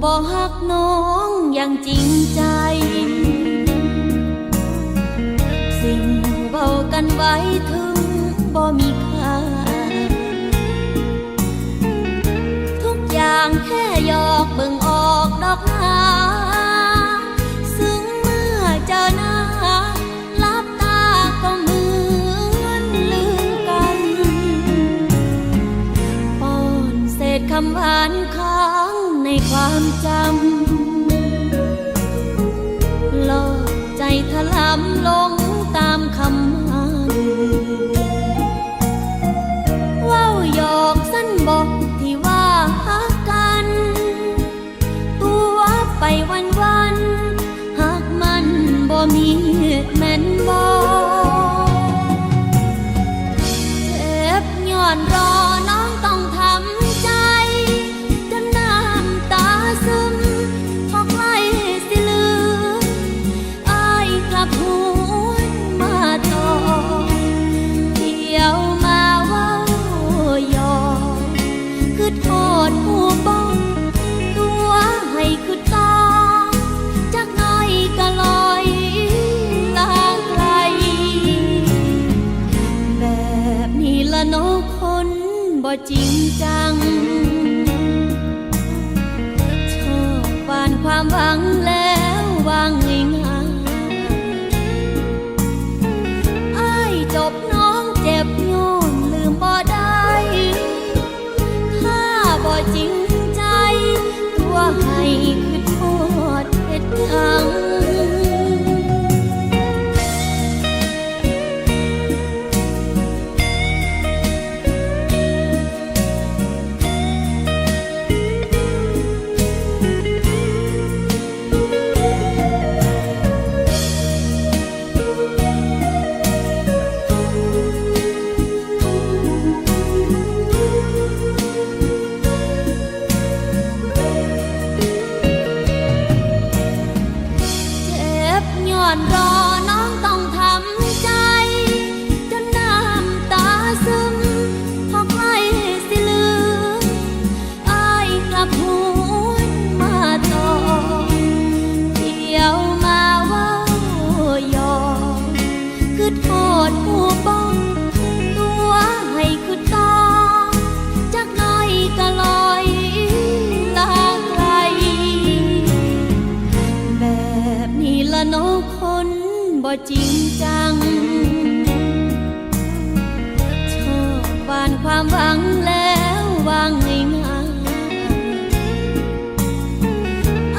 ບໍ່ຮັກນ້ອງຢ່າງຈິງໃຈ ສິ່ງເວົ້າກັນໄວ້ເຖິງບໍ່ມີຄ່າ ທຸກຢ່າງແຄ່ຫຍອກເບິ່ງອອກດອກນາ ຊຶ່ງເມື່ອເຈີໜ້າ ຫຼັບຕາກໍເໝືອນລືມກັນ ປ້ອນເສດຄຳຫວານຄ້າງໃນຄວາມຈຳ ຫຼອກໃຈຖະລຳລົງຕາມຄຳໝັ້ນ ເວົ້າຫຍອກຊັ້ນບໍ ທີ່ວ່າຮັກກັນ ຕົວະໄປວັນໆ ຮັກມັນບໍ່ມີແມ່ນບໍ່? ເຈັບຍ້ອນລໍ ນ້ອງຕ້ອງທຳໃຈ ຈົນນ້ຳຕາຊຶມ ພໍໃກ້ຊິລືມ ອ້າຍກັບຫວນມາຕອບ ທ່ຽວມາເວົ້າຫຍອກ ຄຶດຮອດຮູ້ບໍ່ ຕົວະໃຫ້ຄຶດຕໍ່ ຈັກໜ້ອຍກໍລອຍລາໄກ ແບບນີ້ລະເນາະຄົນບໍ່ຈິງຈັງ ຊອບຫວ່ານຄວາມຫວັງແລ້ວວາງງ່າຍໆ ອ້າຍຈົບ ນ້ອງເຈັບຍ້ອນລືມບໍ່ໄດ້ ຖ້າບໍ່ຈິງໃຈ ຕົວະໃຫ້ຄຶດຮອດເຮັດຫຍັງ? ເຈັບຍ້ອນລໍ ນ້ອງຕ້ອງທຳໃຈ ຈົນນ້ຳຕາຊຶມ ພໍໃກ້ຊິລືມ ອ້າຍກັບຫວນມາຕອບ ທ່ຽວມາເວົ້າຫຍອກ ຄຶດຮອດຮູ້ບໍ່ ຕົວະໃຫ້ຄຶດຕໍ່ ຈັກໜ້ອຍກໍລອຍລາໄກ ແບບນີ້ລະເນາະຄົນບໍ່ຈິງຈັງ ຊອບຫວ່ານຄວາມຫວັງ